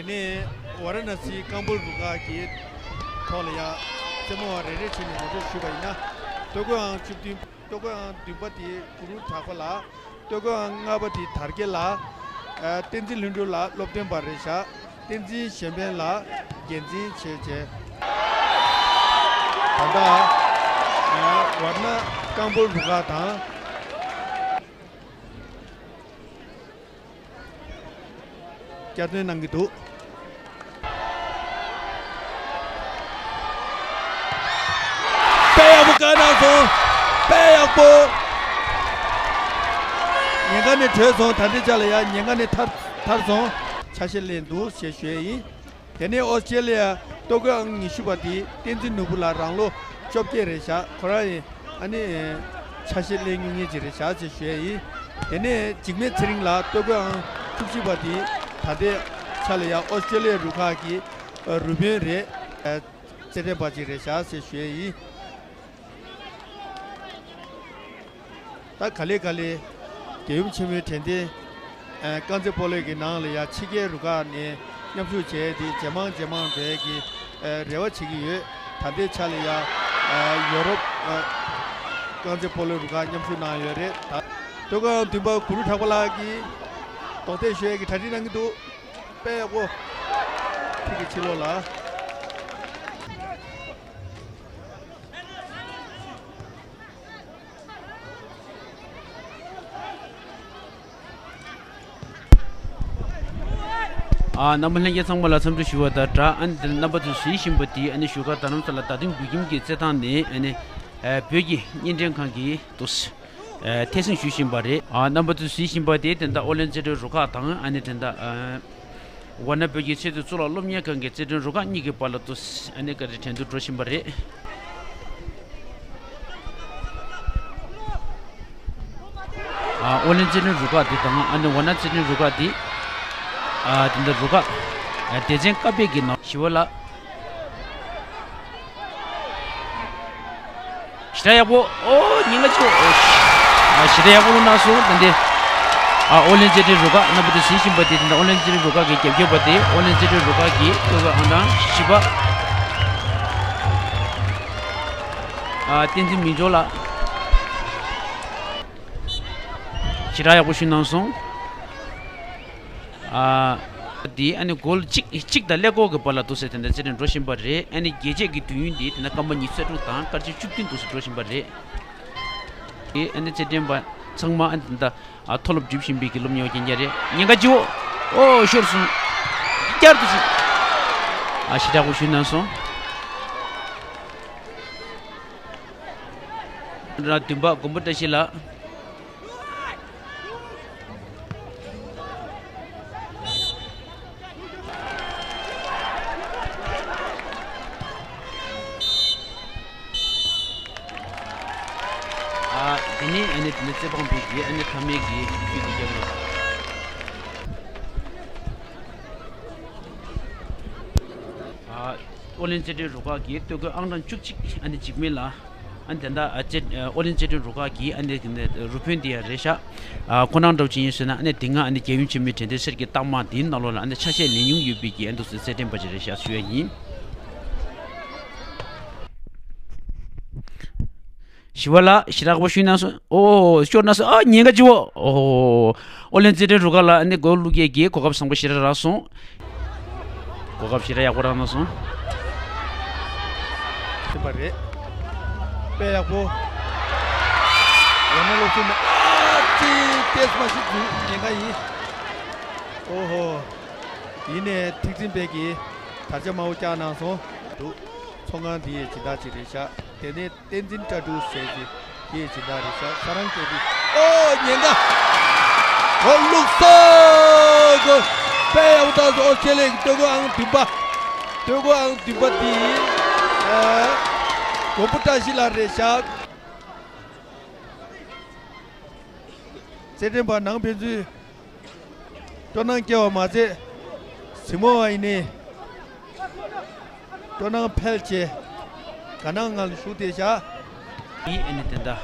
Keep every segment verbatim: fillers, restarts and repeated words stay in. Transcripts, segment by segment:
ནས་ཝཱ་ར་ཎ་སི་རྐང་སྤོལ་རུ་ཁག་གི་ཐོག་ལ་ཡ་རྩེད་མོ་བ་རེ་རེ་བྱས་ནས་ངོ་སྤྲོད་ཞུས་པ་ཡིན་ན། སྟོད་གོས་ཨང་བཅུ་བདུན། སྟོད་གོས་ཨང་བདུན་པ་དེ་གུ་རུ་གྲགས་པ་ལགས། སྟོད་གོས་ཨང་ལྔ་པ་དེ་དར་རྒྱས་ལགས། ཨ། བསྟན་འཛིན་ལྷུན་གྲུབ་ལགས་སློབ་སྟོན་པ་རེད་ཤག་བསྟན་འཛིན་གཞན་ཕན་ལགས་འགན་འཛིན་བྱས་བྱས། ད་ལྟ་ཝཱ་ར་ཎ་རྐང་སྤོལ་རུ་ཁག་དང་། བསྐྱར་ཟློས་གནང་གི་འདུག་དཔེ་ཡག་པོ་བཀག་གནང་སོང་། དཔེ་ཡག་པོ། ཉེན་ཁ་ནས་གྲོལ་སོང་། ད་ལྟའི་ཆ་ལ་ཡ་ཉེན་ཁ་ནས་ཐར་ཐར་སོང་། ཆ་ཤས་ལེན་འདུག་ཞེས་ཞུ་ཡས་ཡིན། དེ་ནས་ཨོ་སི་ཀྲེ་ལི་ཡ་སྟོད་གོས་ཨང་ཉི་ཤུ་པ་དེ་བསྟན་འཛིན་ནོར་བུ་ལགས་རང་ལོ་བཅོ་བརྒྱད་རེད་ཤག་ཁོ་རང་ཡིན། ཨ་ནི་ཆ་ཤས་ལེན་མྱོང་མཁན་ཅིག་རེད་ཤག་ཅེས་ཞུ་ཡས་ཡིན། དེ་ནས་འཇིགས་མེད་ཚེ་རིང་ལགས་སྟོད་གོས་ཨང་བཅུ་གཅིག་པ་དེ་ད་ལྟའི་ཆ་ལ་ཡ་ཨོ་སི་ཀྲེ་ལི་ཡ་རུ་ཁག་གི་རུ་དཔོན་རེད། རྩེད་འགྲན་པ་ཅིག་རེད་ཤག་ཅེས་ཞུ་ཡས་ཡིན། ད་ག་ལེ་ག་ལེ་རྒྱལ་ཡུམ་ཆེན་མོའི་དྲན་རྟེན་ཨ་རྐང་རྩེད་སྤོ་ལོ་གི་ནང་ལ་ཡ་ཕྱི་རྒྱལ་རུ་ཁག་ནས་མཉམ་ཞུགས་བྱས་ཏེ་ཇེ་མང་ཇེ་མང་འགྲོ་ཡས་ཀྱི་ཨ་རེ་བ་བྱེད་ཀྱི་ཡོད། ད་ལྟའི་ཆ་ལ་ཡ་ཨ་ཡོ་རོབ་ཨ་རྐང་རྩེད་སྤོ་ལོ་རུ་ཁག་མཉམ་ཞུགས་གནང་ཡོད་རེད། ད་སྟོད་གོས་ཨང་བདུན་པ་གུ་རུ་གྲགས་པ་ལགས་ཀྱིས་རྡོག་རྡེག་ཞུ་ཡས་ཀྱི་གྲ་སྒྲིག་གནང་གི་འདུག་དཔེ་ཡག་པོ། ཁྱེད་ཀྱི་ཕྱི་ལོགས་ལ། ཨ། རྣམ་པ་ལྷན་རྒྱས་ཚང་མ་ལ་འཚམས་འདྲི་ཞུ་བ་དང་སྦྲགས། ཨ་ནི་དེ་ནས་རྣམ་པ་ཚོས་གཟིགས་བཞིན་པ་དེ་ཨ་ནི་བཞུགས་སྒར་རྡ་རམ་ས་ལ་རྡ་སྟེང་བོད་ཁྱིམ་གྱི་རྩེད་ཐང་ནས་ཨ་ནི་ཨ་བོད་ཀྱི་བརྙན་འཕྲིན་ཁང་གི་དུ་ཨ་ཐད་སྲིང་ཞུ་བཞིན་པ་རེད། ཨ། རྣམ་པ་ཚོས་གཟིགས་བཞིན་པ་དེ་དེ་འདྲ་ཨོ་གླིང་རྩེད་འགྲན་རུ་ཁག་དང་ཨ་ནི་དེ་འདྲ་ཨ་ཝཱ་ཎ་བོད་ཀྱི་ཆེས་མཐོའི་གཙུག་ལག་སློབ་གཉེར་ཁང་གི་རྩེད་འགྲན་རུ་ཁག་གཉིས་ཀྱི་བར་ལ་དུ་ཨ་ནི་བཀའ་དྲིན་དྲན་དུ་འགྲོ་བཞིན་པ་རེད། ཨ། ཨོ་གླིང་རྩེད་འགྲན་རུ་ཁག་འདི་དང་ཨ་ནི་ཝཱ་ཎ་རྩེད་འགྲན་རུ་ཁག་འདི། ཨ། དེ་འདྲ་རུ་ཁག་ཨ་སྡེ་ཚན་ཀ་པེད་ཀྱི་ནང་ཞི་བ་ལགས། ཞེ་དྲག་ཡག་པོ། ཨོ། ཉེན་ཁ་ཆེ། ཨོ། ཨ། ཞེ་དྲག་ཡག་པོ་གནང་སོང་། ད་འདི། ཨ། ཨོ་གླིང་རྩེད་འགྲན་རུ་ཁག་རྣམ་པ་ཚོས་གཟིགས་བཞིན་པ་དེ་དེ་འདྲ་ཨོ་གླིང་རྩེད་འགྲན་རུ་ཁག་གི་རྒྱབ་སྐྱོར་པ་དེ་ཨོ་གླིང་རྩེད་འགྲན་རུ་ཁག་གི་སྟོད་གོས་ཨང་གྲངས་བཞི་པ། ཨ། བསྟན་འཛིན་མི་འབྱུང་ལགས། ཞེ་དྲག་ཡག་པོ་ཞུས་གནང་སོང་། ཨ། འདི་ཨ་ནི་གོལ་གཅིག་གཅིག་དང་ཀླད་ཀོར་གྱི་བར་ལ་འདུག་སེ་དེ་འདྲ་རྩེད་འགྲན་འགྲོ་བཞིན་པ་རེད། ཨ་ནི་རྒྱལ་རྩེད་ཀྱི་དུས་ཡུན་འདི་དེ་ན་སྐར་མ་ཉི་ཤུ་རྩ་དྲུག་དང་སྐར་ཆ་བཅུ་བདུན་འདུག་སེ་འགྲོ་བཞིན་པ་རེད། དེ་ཨ་ནི་རྩེད་འགྲན་པ་ཚང་མ་ཨ་ནི་དེ་འདྲ་ཨ་མཐོ་སློབ་འགྲིམ་བཞིན་པའི་གི་སློབ་གཉེར་བ་རྐྱང་རྐྱང་རེད། ཉེན་ཁ་ལྕི་བོ། ཨོ་ཤོར་སོང་། བསྐྱར་དུ་ཞིག་ཨ་ཞེ་དྲག་པོ་ཞུས་གནང་སོང་། ར་བདུན་པ་མགོན་པོ་བཀྲ་ཤིས་ལགས། ཨ། དེ་ནས་ཨ་ནི་དེ་ནས་རྩེད་འཕངས་པའི་གི་ཨ་ནི་མཐའ་མའི་གི་ཤུལ་དེ་རྒྱབ་ལ། ཨ། ཨོ་གླིང་རྩེད་འགྲན་རུ་ཁག་གི་སྟོད་གོས་ཨང་གྲངས་བཅུ་གཅིག་ཨ་ནི་འཇིགས་མེད་ལགས། ཨ་ནི་དེ་འདྲ་ཨ་ཅེ་ཨོ་གླིང་རྩེད་འགྲན་རུ་ཁག་གི་ཨ་ནི་དེ་ནས་རུ་དཔོན་དེ་ཡང་རེད་ཤག་ཨ། ཁོ་རང་འདྲ་བོ་ཅིག་ཡིན་ཟེར་ན་ཨ་ནི་དེ་སྔ་ཨ་ནི་རྒྱལ་ཡུམ་ཆེན་མོའི་དྲན་རྟེན་གསེར་གྱི་རྟགས་མ་དེའི་ནང་ལོགས་ལ་ཨ་ནི་ཆ་ཤས་ལེན་མྱོང་ཡོད་པའི་གི་ཨ་འདུག་སེ་རྩེད་འགྲན་པ་ཅིག་རེད་ཤག་ཞུ་ཡ་ཡིན། ཞི་བ་ལགས་ཞེ་དྲག་པོ་ཞུས་གནང་སོང་། ཨོ་ཤོར་གནང་སོང་། ཨ་ཉེན་ཁ་ལྕི་བོ། ཨོ། ཨོ་གླིང་རྩེད་འགྲན་རུ་ཁག་ལ་ཨ་ནི་གོལ་བླུག་མཁན་གྱི་གོ་སྐབས་བཟང་པོ་ཞེ་དྲག་རག་སོང་། གོ་སྐབས་ཞེ་དྲག་ཡག་པོ་རག་གནང་སོང་། ཐེབས་པ་རེད། དཔེ་ཡག་པོ། ཝཱ་ཎ་སློབ་ཟུར་ནས་ཨ་ཙི་ཏེས་མ་ཞིག་འཛུལ་ཉེན་ཁ་ཡིན། ཨོ་ཧོ། ཡིན་ནའི་ཐེག་ཆེན་དཔལ་གྱིས་དར་ཆ་དམའ་བོ་བཀྱག་གནང་སོང་། འདུག་ཚོང་ཁང་འདི་ཡི་སྦྱིན་བདག་ཅིག་རེད་ཤག་དེ་ནས་བསྟན་འཛིན་བཀྲ་འབྲུག་ཟེར་གྱི་དེའི་སྦྱིན་བདག་རེད་ཤག་ས་རང་སྐྱེས་བུ། ཨོ་ཉེན་ཁ། ཨོ་བླུགས་སོ། གོ། དཔེ་ཡག་པོ་བཏང་སོང་། ཨོ་ཆེ་ལེགས་སྟོད་གོས་ཨང་བདུན་པ། སྟོད་གོས་ཨང་བདུན་པ་དེ། ཨ། མགོན་པོ་བཀྲ་ཤིས་ལགས་རེད་ཤག་རྩེད་འགྲན་པ་ནང་ཕན་ཚུན། སྤྲོ་སྣང་སྐྱེ་བ་མ་ཟད། གཟིགས་མོ་བ་ཡིན་ནའི། སྤྲོ་སྣང་འཕེལ་བྱས། དགའ་སྣང་ངང་ལ་ཞུགས་བསྡད་བཞག་ཨི་ཨ་ནི་དེ་འདྲ།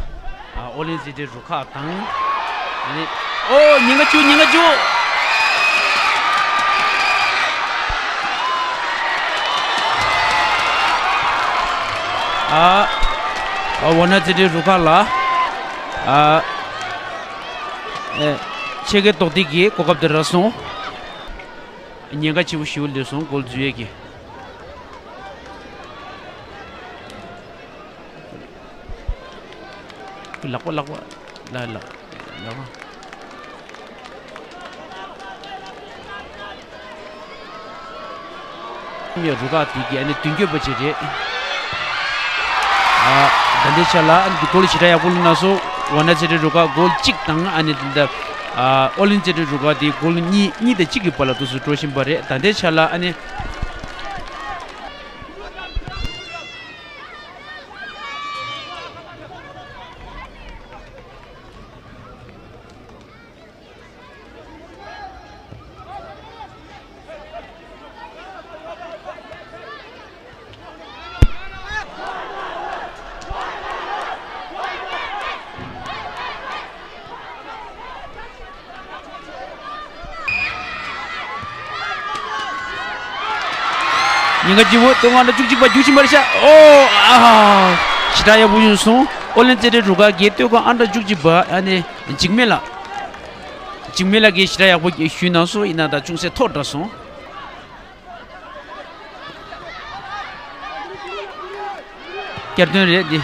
ཨ། ཨོ་གླིང་རྩེད་འགྲན་རུ་ཁག་དང་། ཨ་ནི། ཨོ་ཉེན་ཁ་ཆེ་བོ་ཉེན་ཁ་ཆེ་བོ། ཨ། ཝཱ་ཎ་རྩེད་འགྲན་རུ་ཁག་ལ། ཨ། ཨེ། ཕྱེད་ཀའི་རྡོག་རྡེག་གི་གོ་སྐབས་དེ་རག་སོང་། ཉེན་ཁ་ཆེ་པོ་ཞིག་སླེབས་སོང་། གོལ་འཛུལ་ཡས་ཀྱི། ལག་པ་ལག་པ། ལ་ལ། ལག་པ། ཡ། རུ་ཁག་དེ་གི་ཨ་ནི་མདུན་སྐྱོད་པ་ཅིག་རེད། ཨ། ད་ལྟའི་ཆ་ལ་ཨ་ནི་གོལ་ཞེ་དྲག་ཡག་པོ་བླུགས་གནང་སོང་། ཝཱ་ཎ་རྩེད་འགྲན་རུ་ཁག་གོལ་གཅིག་དང་། ཨ་ནི་དེ་འདྲ། ཨ། ཨོ་གླིང་རྩེད་འགྲན་རུ་ཁག་དེ་གོལ་གཉིས། གཉིས་དང་གཅིག་གི་བར་ལ་འདུག་སེ་འགྲོ་བཞིན་པ་རེད། ད་ལྟའི་ཆ་ལ་ཨ་ནི། ཉེན་ཁ་ཆེ་པོ། སྟོད་ཁ་ཨང་གྲངས་བཅུ་གཅིག་པ་རྒྱུག་བཞིན་པ་རེད་ཤག་ཨོ། ཨ། ཞེ་དྲག་ཡག་པོ་བྱུང་སོང་། ཨོ་གླིང་རྩེད་འགྲན་རུ་ཁག་གི་སྟོད་ཁ་ཨང་གྲངས་བཅུ་གཅིག་པ་ཨ་ནི་འཇིགས་མེད་ལགས། འཇིགས་མེད་ལགས་ཀྱིས་ཞེ་དྲག་ཡག་པོ་ཞུས་གནང་སོང་། ཡིན་ན་ད་ཅུང་ཟད་མཐོ་དྲགས་སོང་། བསྐྱར་ཐོན་རེད་འདི།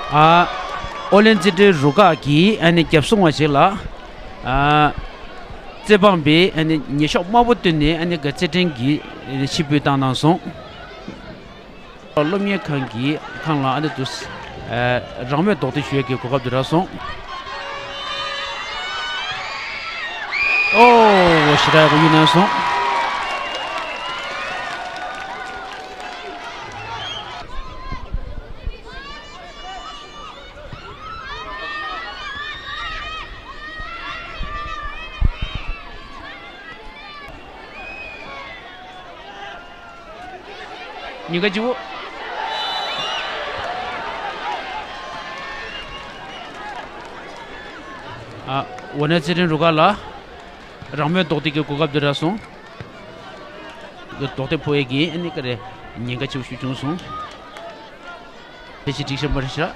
ཨ། ཨོ་གླིང་རྩེད་འགྲན་རུ་ཁག་གི་ཨ་ནི་རྒྱབ་སྲུང་བ་ཞིག་ལ། ཨ། རྩེད་འབངས་པས་ཨ་ནི་ཉེས་གཤོག་དམར་པོ་བཏོན་ནས་ཨ་ནི་ག་རྩེད་འགྲན་གྱི་ཕྱིར་འབུད་བཏང་གནང་སོང་། སློབ་གཉེར་ཁང་གི་ཁང་ལ་ཨ་ནི་དུ། ཨ། རང་མོས་རྡོག་རྡེག་ཞུ་ཡས་ཀྱི་གོ་སྐབས་དེ་རག་སོང་། ཨོ། ཞེ་དྲག་ཡག་པོ་ཡིན་གནང་སོང་། ཉེན་ཁ་ཆེ་པོ། ཨ། ཝཱ་ཎ་རྩེད་འགྲན་རུ་ཁག་ལ་རང་མོས་རྡོག་རྡེག་གི་གོ་སྐབས་དེ་རག་སོང་། རྡོག་རྡེག་ཕོག་ཡས་ཀྱི་ཨ་ནི་ག་རེ་ཉེན་ཁ་ཆེ་པོ་ཞིག་བྱུང་སོང་། དེ་ཞིག་སྒྲིག་བཞིན་པ་རེད་ཤག་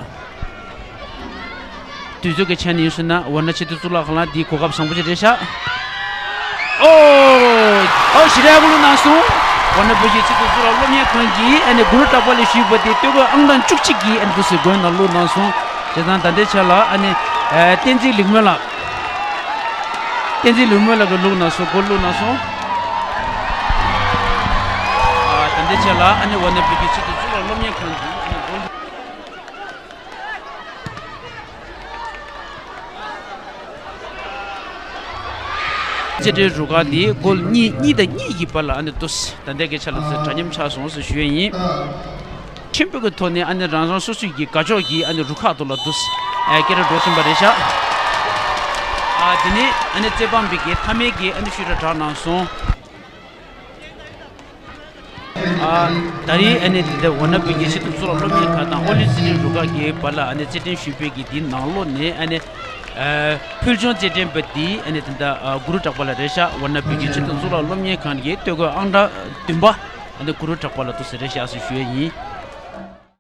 དུས་ཚོད་ཀྱི་ཆ་ནས་ཡིན་ཟེར་ན་ཝཱ་ཎ་སྤྱི་འཐུས་གཙུག་ལག་ཁང་ལ་འདིའི་གོ་སྐབས་བཟང་པོ་ཞིག་རེད་ཤག་ཨོ། ཨོ། ཞེ་དྲག་ཡག་པོ་བླུགས་གནང་སོང་། ཝཱ་ཎ་བོད་ཀྱི་སྤྱི་འཐུས་གཙུག་ལག་སློབ་གཉེར་ཁང་གིས་ཨ་ནི་གུ་རུ་གྲགས་པ་ལས་ཞུས་པ་དེ་སྟོད་ཁ་ཨང་གྲངས་བཅུ་གཅིག་གིས་ཨ་ནི་འདུག་སེ་སྒོ་ནང་བླུགས་གནང་སོང་། བྱས་ཙང་ད་ལྟའི་ཆ་ལ་ཨ་ནི། ཨ། བསྟན་འཛིན་ལེགས་སྨོན་ལགས། བསྟན་འཛིན་ལེགས་སྨོན་ལགས་ཀྱིས་བླུགས་གནང་སོང་། གོལ་བླུགས་གནང་སོང་། ཨ། ད་ལྟའི་ཆ་ལ་ཨ་ནི་ཝཱ་ཎ་བོད་ཀྱི་སྤྱི་འཐུས་གཙུག་ལག་སློབ་གཉེར་ཁང་གིས་ཨ་ནི་གོལ། རྩེད་འགྲན་རུ་ཁག་འདི་གོལ་གཉིས། གཉིས་དང་གཉིས་ཀྱི་བར་ལ་ཨ་ནི་འདུག་སེ་ད་ལྟའི་གི་ཆ་ལ་ཚོ་འདྲ་མཉམ་ཆགས་སོང་ཟེར་ཞུ་ཡས་ཡིན། ཆེན་པོ་གི་ཐོག་ནས་ཨ་ནི་རང་རང་སོ་སོའི་གི་དགའ་ཕྱོགས་ཀྱི་ཨ་ནི་རུ་ཁག་ཐོག་ལ་འདུག་སེ་ཨ་སྐད་ར་འགྲོ་བཞིན་པ་རེད་ཤག་ཨ། དེ་ནས་ཨ་ནི་རྩེད་འབངས་པའི་གི་མཐའ་མའི་གི་ཨ་ནི་ཤུལ་ར་དྲག་གནང་སོང་། ཨ། ད་རེས་ཨ་ནི་འདི་ཝཱ་ཎ་བོད་ཀྱི་སྤྱི་འཐུས་གཙུག་ལག་སློབ་གཉེར་ཁང་དང་ཨོ་གླིང་རྩེད་འགྲན་རུ་ཁག་གི་བར་ལ་ཨ་ནི་རྩེད་འགྲན་ཞུས་པའི་གི་འདི་ནང་ལོགས་ནས་ཨ་ནི། ཨ། ཕུལ་བྱུང་རྩེད་འགྲན་པ་འདི་ཨ་ནི་ད་ལྟ་ཨ་གུ་རུ་གྲགས་པ་ལགས་རེད་ཤག་ཝཱ་ཎ་བོད་ཀྱི་སྤྱི་འཐུས་གཙུག་ལག་སློབ་གཉེར་ཁང་གི་སྟོད་ཁ་ཨང་གྲངས་བདུན་པ་ཨ་ནི་གུ་རུ་གྲགས་པ་ལགས་འདུག་སེ་རེད་ཤག་ཟེར་ཞུ་ཡས་ཡིན།